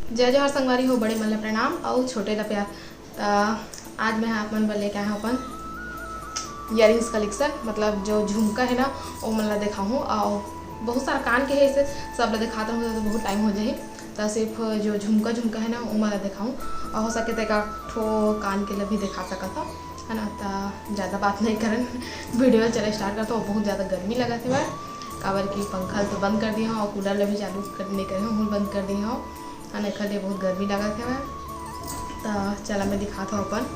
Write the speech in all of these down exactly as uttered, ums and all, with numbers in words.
जय जोहार संगवारी हो, बड़े मन ला प्रणाम अउ छोटे ला प्यार। त आज मैं आप मन बर लेके आए हूँ अपन earrings collection, मतलब जो झुमका है ना, वो मन ला दिखाहूँ। अउ बहुत सारा कान के है, इसे सब ला दिखात रहूँ तो बहुत टाइम हो जाही। त सिर्फ जो झुमका झुमका है ना, वो मन ला दिखाहूँ। अउ हो सके तो एक ठो कान के ला भी दिखा सकत हूँ, है ना। त ज़्यादा बात नहीं करन, वीडियो चला स्टार्ट करता हूँ। बहुत ज़्यादा गर्मी लगत है भाई, काबर कि पंखा तो बंद कर दिया हूँ और कूलर ला भी चालू कर, नहीं करे हूँ, बंद कर दिया हूँ, है ना। एखर लिए बहुत गर्मी लगत है भाई। त चला मैं दिखात हूँ अपन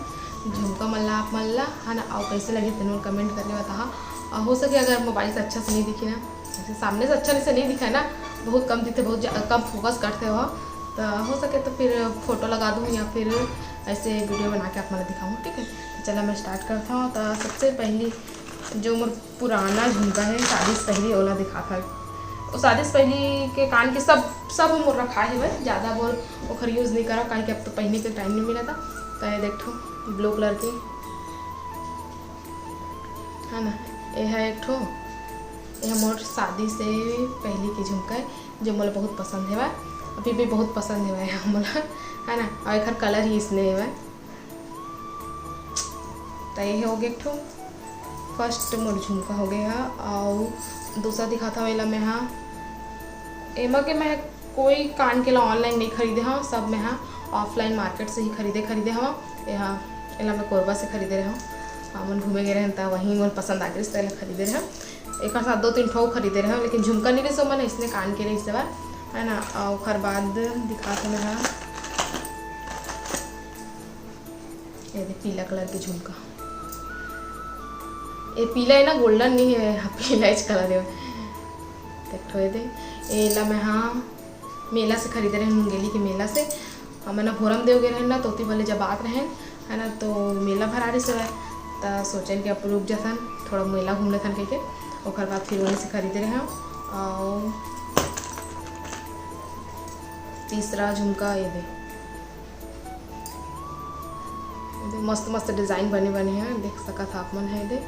झुमका मन ला, आप मन ला, है ना। और कैसे लगे तेन कमेंट करके बताहा। और हो सके अगर मोबाइल से अच्छा से नहीं दिखी ना, ऐसे सामने से अच्छा से नहीं दिखा है ना, बहुत कम दिखते, बहुत जा- कम फोकस करते हो, तो हो सके तो फिर फोटो लगा दूँ या फिर ऐसे वीडियो बना के आप मन ला दिखाऊँ, ठीक है। तो चला मैं स्टार्ट करता हूँ। तो सबसे पहली जो मोर पुराना झुमका है शादी से पहली, ओला दिखात हव। वो शादी से पहली के कान के सब, सब मोर रखा है भाई, ज़्यादा मोर ओखर यूज़ नहीं करा, काहे कि अब तो पहने के टाइम नहीं मिला था। तो ये देख ठो ब्लू कलर के है ना, ये है एक ठो, ये मोर शादी से पहली के झुमका है, जो मोला बहुत पसंद है भाई, अभी भी बहुत पसंद है भाई मोला, है ना। और एखर कलर ही इसने है भाई। त ये हो गए एक ठो फर्स्ट मोर झुमका हो गए हा। और दूसरा दिखात हव एला मैं हा, एमा के मैं कोई कान के ला ऑनलाइन नहीं खरीदे हव, सब मैं हा ऑफलाइन मार्केट से ही खरीदे, खरीदे हव। एहा, एला मैं कोरबा से खरीदे रहव। हमन घूमे गए रहन त वहीं मोर पसंद आ गइस त एला खरीदे रहव। एकर साथ दो तीन ठो खरीदे रहव, लेकिन झुमका नहीं रहिस ओमन, इसने कान के रहिस हवय, है ना। अउ ओकर बाद दिखात हव मैं हा, ये दे पीला कलर के झुमका। ये पीला है ना, गोल्डन नहीं है, पीला इच कलर है। देख ठो ये दे, एला मैं हा मेला से खरीदे रहे, मुंगेली के मेला से। हमन ह भोरम देव गे रहन ना, तोती भले जब आत रहन, है ना, तो मेला भरा रहिस हवय, त सोचन कि अब रुक जाथन, थोड़ा मेला घूम लेथन कहिके, ओकर बाद फिर वहीं से खरीदे रहे। और तीसरा झुमका ये दे, ये दे मस्त मस्त डिजाइन बने बने हैं, देख सकत ह आप मन है दे।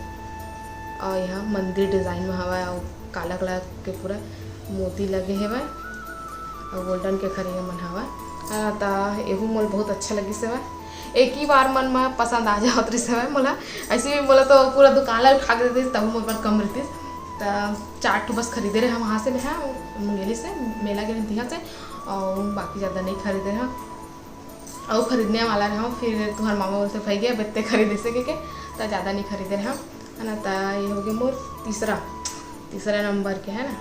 और यहाँ मंदिर डिजाइन में हवा, और काला कलर के पूरा मोती लगे हवय। अउ गोल्डन के खरी मन हवय। हाँ, त एहू मोला बहुत अच्छा लगिस हवय। एक ही बार मन म पसंद आ जावत रहिस हवय मोला। ऐसे भी मोला तो पूरा दुकान ला उठा के दे देतिस, तहू मोर बर कम रहितिस। त चार ठो बस खरीदे रहे हम वहाँ से, मैं हा मुंगेली से, मेला गे रहे तिहाँ से, अउ बाकी ज़्यादा नहीं खरीदे रहे हम। अउ खरीदने वाला रहे हम, फिर तुहर मामा बोलते, "भाई गया, बेत्ते खरीदे से," के, त ज़्यादा नहीं खरीदे रहे हम। है ना, त ये हो गया मोर तीसरा, तीसरा नंबर के, है ना,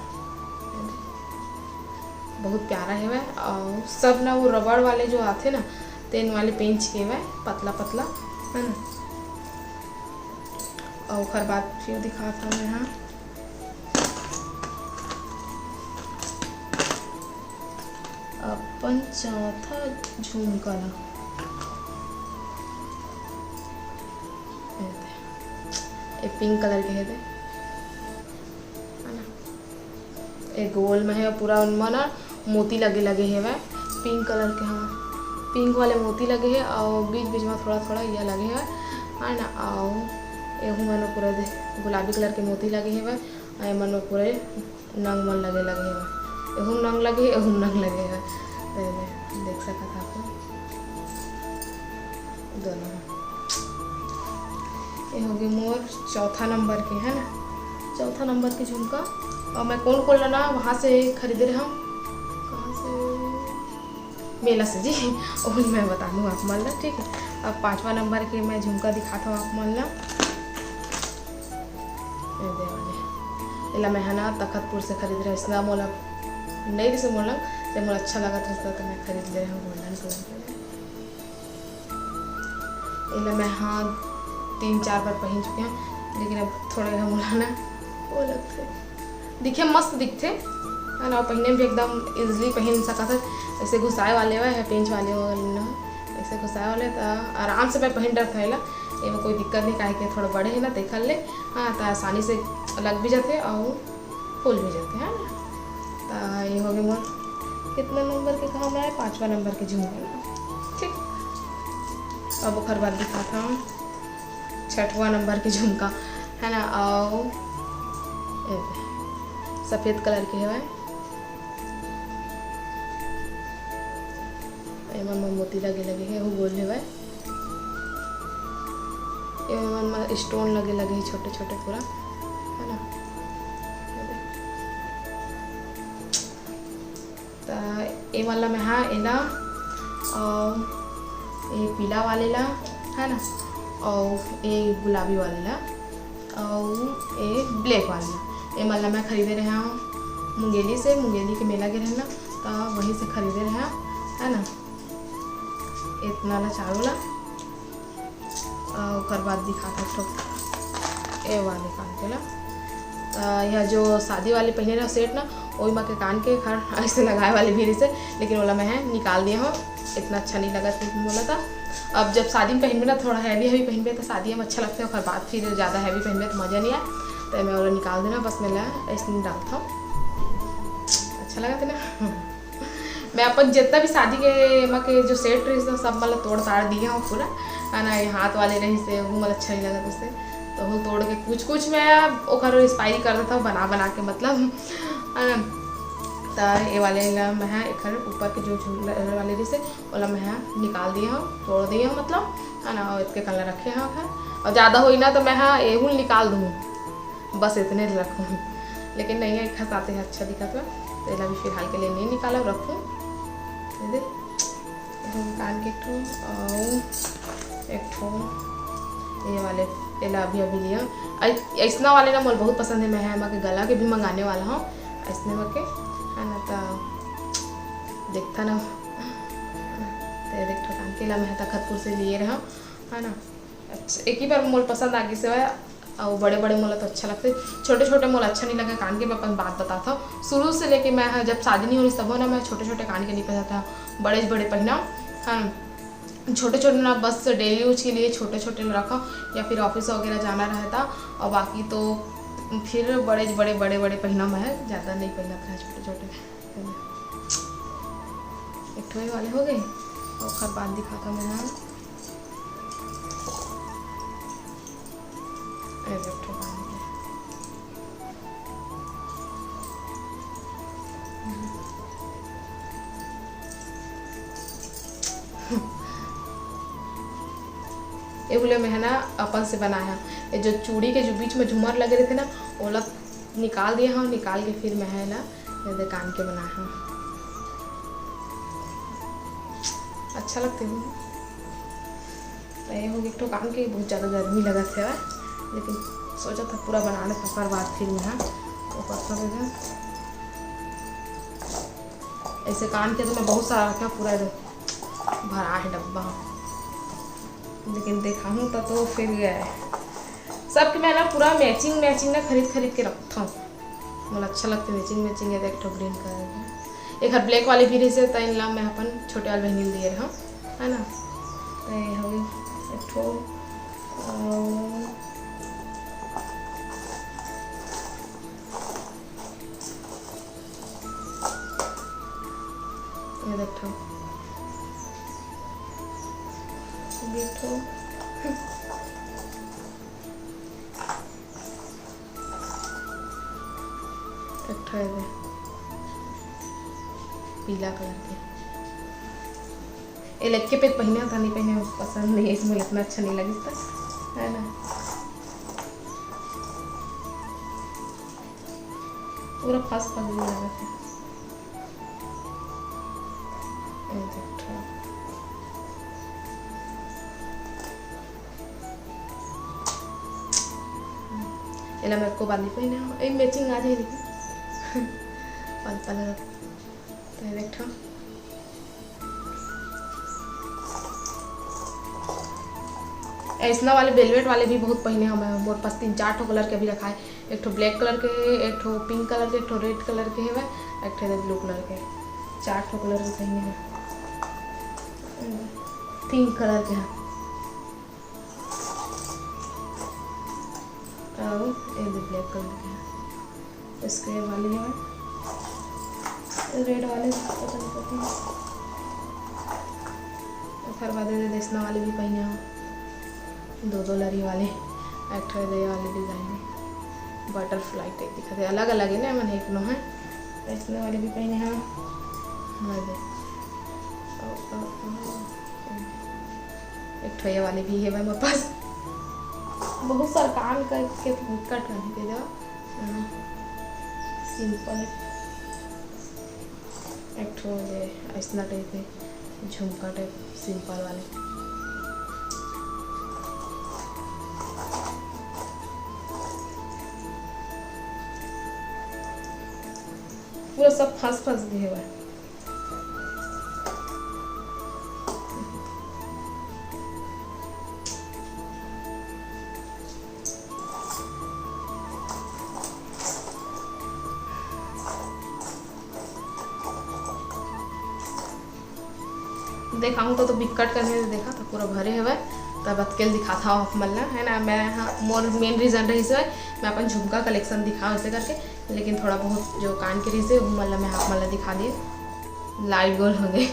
बहुत प्यारा है वह। और सब ना वो रबड़ वाले जो आते ना, तेन वाले पेंच के वह पतला पतला, है ना। और ओकर बाद फिर दिखात हूँ मैं, हाँ, अपन चौथा झुमका ला, ये दे, ये पिंक कलर के है दे, है ना? ये गोल में है, पूरा उनमा ना मोती लगे लगे हेवय, पिंक कलर के, हाँ, पिंक वाले मोती लगे हे, और बीच बीच में थोड़ा थोड़ा ये लगे हेवय, है ना? और एहू मन पूरा दे गुलाबी कलर के मोती लगे हेवय, और ये मन पूरे नंग मन लगे लगे हेवय, एहू नंग लगे, एहू नंग लगे हेवय। तो ये देख सकत आप दोनों। ये हो गए मोर चौथा नंबर के, है ना, चौथा नंबर के झुमका। और मैं कौन कौन लेना वहाँ से खरीदे रहे हम, कहाँ से, मेला से जी। वही मैं बता दूँ आप मन ला, ठीक है। अब पाँचवा नंबर के मैं झुमका दिखाता हूँ आप मन ला। ये दे वाले, एला मैं हा ना तखतपुर से खरीद रहे, इसना मोला नहीं रिसे मोला, ते मोला अच्छा लगत रहिस त मैं खरीद ले हूँ गोल्डन कलर के। एला मैं हा तीन चार बार पहन चुके हैं, लेकिन अब थोड़ा मोला ना वो लगते, दिखे मस्त दिखते, है ना, पहने में भी एकदम इजीली पहन सकत है। ऐसे घुसाए वाले हुआ है, पेंच वाले हुआ ना, ऐसे घुसाए वाले तो आराम से मैं पहन डरता है ला, एमा कोई दिक्कत नहीं, काहे के थोड़ा बड़े है ना, देखल ले, हाँ, तो आसानी से लग भी जाते और फूल भी जाते हैं ना। तो ये हो गए मोर कितना नंबर के कहा मैं, पाँचवा नंबर के झुमका ना, ठीक। अब ओकर बाद दिखाता हूँ छठवा नंबर के झुमका, है ना, और ए, सफेद कलर के है। एमन म मोती लगे लगे हे, वो गोल हेवय। एमन म stone लगे लगे हे छोटे छोटे पूरा, है ना। त ए वाला मैं हा एला, अउ ए पीला वाले ला, है ना, अउ ए गुलाबी वाले ला, अउ ए black वाले ला। ए वाला मैं खरीदे रहे हूँ मुंगेली से, मुंगेली के मेला गे रहे ना, त वहीं से खरीदे रहे हूँ, है ना। इतना ला चारों ला, अ, ओकर बाद दिखात हव तो ए वाले कान के ला। अ, यह जो शादी वाले पहने रहे set ना, ओही मा के कान के खर ऐसे लगाए वाले भी रहिसे, लेकिन ओला मैं निकाल दिए हूँ, इतना अच्छा नहीं लगा मोला था। अब जब शादी में पहनबे ना, थोड़ा heavy heavy पहनबे तो शादी में अच्छा लगता है, ओकर बाद फिर ज़्यादा heavy पहनबे तो मज़ा नहीं आए, तो मैं ओला निकाल देना, बस मैं ला ऐसे डालता हूँ, अच्छा लगा था ना। मैं अपन जितना भी शादी के मा के जो set रहिस ना, सब मतलब तोड़ ताड़ दिए हूँ पूरा, है ना। ये हाथ वाले रहिसे, वो मतलब अच्छा नहीं लगा जैसे, तो वो तोड़ के कुछ कुछ मैं ओकर expiry कर देता हूँ बना बना के, मतलब, है ना। तो ये वाले ला मैं एकर ऊपर के जो झूलर वाले रहिसे, ओला मैं निकाल दिए हूँ, तोड़ दिए हूँ, मतलब, है ना। और इतके कलर रखे हूँ, और ज़्यादा होई ना तो मैं, हाँ, एहू निकाल दूँ। बस इतने रखूँ, लेकिन नहीं है, एक साथे अच्छा दिखत बा, तो एला भी फिलहाल के लिए नहीं निकालब, रखूँ। ये दे, एगो कान के एक ठो, और एक ठो ये वाले, एला अभी अभी लिया। ऐ-, ऐसना वाले ना मोला बहुत पसंद है, मैं है, एमा के गला के भी मंगाने वाला हूँ, ऐसने मा के, है ना, तो देखता ना, तो ये देख ठो कान के ला मैं तखतपुर से लिए रहा, है ना। अच्छा, एक ही बार मोला पसंद आ गिस हवय, अउ बड़े बड़े मोला तो अच्छा लगथे, छोटे छोटे मोला अच्छा नहीं लगे कान के। मैं अपन बात बतात हव, शुरू से लेके मैं ह, जब शादी नहीं होइस तभो ना मैं छोटे छोटे कान के नहीं पहनत हव, बड़े बड़े पहनव। हाँ, छोटे छोटे ना बस daily use के लिए छोटे छोटे रखव, या फिर office वगैरह जाना रहता, और बाकी तो फिर बड़े बड़े बड़े बड़े पहनव, मैं ज़्यादा नहीं पहनत रहा छोटे छोटे। एक ठो ये वाले हो गए, ओकर बाद दिखाता मैं ना। ये एक ठो बांध के। ये बोले मैं है ना अपन से बनाया है। ये जो चूड़ी के जो बीच में झूमर लगे रहिथे ना, ओला निकाल दिए हव, निकाल के फिर मैं है ना ये दे कान के बनाए हव। अच्छा लगथे वो। तो ये हो गए एक ठो कान के, बहुत ज़्यादा गर्मी लगत हे, लेकिन सोचा था पूरा बना लेता, ओकर बाद फिर मैं, हाँ, वो करता रहेगा। ऐसे कान के तो मैं बहुत सारा रखे हव, पूरा भरा है डब्बा, लेकिन देखा हूँ तो, तो फिर गया है। सबके मैं ना पूरा matching matching ना खरीद खरीद के रखता हूँ। मोला अच्छा लगथे matching matching। ये देख, एक ठो green colour के, एक हर black वाले भी रहिसे, त इनला मैं अपन छोटे वाले बहिनी ल दिए रहूँ, है ना। त ये हो गई एक ठो, अउ ये देख ठो, ये ठो। एक ठो ये दे, पीला colour के। ये लटके पे पहिने था, नहीं पहिने, पसंद नहीं है इसमें, इतना अच्छा नहीं लगिस था, है ना। पूरा फस फस भी लगा था। ये देख ठो। एला मैं एको बार नहीं पहिने हव। ए, matching आ जाए लेकिन। पल पल। तो ये देख ठो। ऐसना वाले velvet वाले भी बहुत पहिने हव मैं। मोर पास तीन चार ठो colour के अभी रखाए। एक ठो black colour के हे, एक ठो pink colour के, एक ठो red colour के हेवय, एक ठो blue colour के। चार ठो colour के पहिने हव। Pink colour के हे। अउ ये दे black colour के हे। इसके वाले हे, red वाले पता नहीं कथी हे। ओकर बाद ये दे ऐसना वाले भी पहिने हव, दो दो लरी वाले, एक ठो ये वाले design में butterfly type दिखत हे, अलग अलग हे ना, मन एक नो हे। ऐसने वाले भी पहिने हव, ये दे। अउ, अउ, अउ, एक ठो ये वाले भी है मेरे पास। बहुत सारा काम करके कट करने के देवा। सिंपल एक ठो ये ऐसना टाइप के झुमका टाइप सिंपल वाले। पूरा सब फंस फंस गए हुआ है। देखाऊँ तो, तो बिकट करके देखा तो पूरा भरे हवय। तब अतकेल दिखात हव आप मन ला, है ना। मैं, हाँ, मोर मेन रीजन रहिस हवय, मैं अपन झुमका कलेक्शन दिखाओ ऐसे करके, लेकिन थोड़ा बहुत जो कान के रहिस हे, वो मन ला मैं आप मन ला दिखा दिए। लाइट गोल हो गए।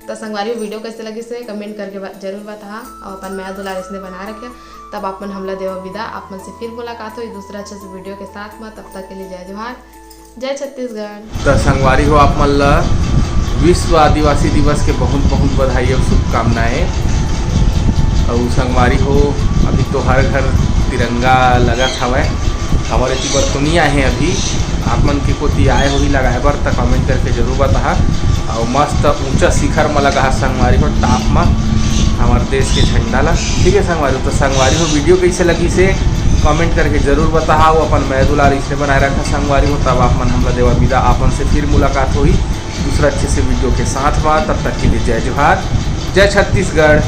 तो संगवारी, वीडियो कैसे लगिस हे, कमेंट करके बा-, जरूर बताहा, और अपन मया दुलार इसने बना रखे। तब आप मन हमला देवा विदा, आप मन से फिर मुलाकात होई दूसरा अच्छे से वीडियो के साथ में। तब तक के लिए जय जोहार, जय छत्तीसगढ़। त संगवारी हो, आप मन ला विश्व आदिवासी दिवस के बहुत बहुत बधाई और शुभकामनाएं। और संगवारी हो, अभी तो हर घर तिरंगा लगत हवय। हमर एती बर तो नहीं आए हैं अभी, आप मन के कोती आए होही लगाए बर, त कमेंट करके जरूर बताहा। और मस्त ऊंचा शिखर म लगा है संगवारी हो, टॉप म हमर देश के झंडा ला। ठीक है संगवारी हो, तो संगवारी हो, वीडियो कैसे लगिस हे कमेंट करके जरूर बताहा। अपन मया दुलार इसने बनाए रखा संगवारी हो, तब आप मन हमला देवा विदा। आप मन से फिर मुलाकात होही दूसरा अच्छे से वीडियो के साथ बा। तब तक के लिए जय जोहार, जय छत्तीसगढ़।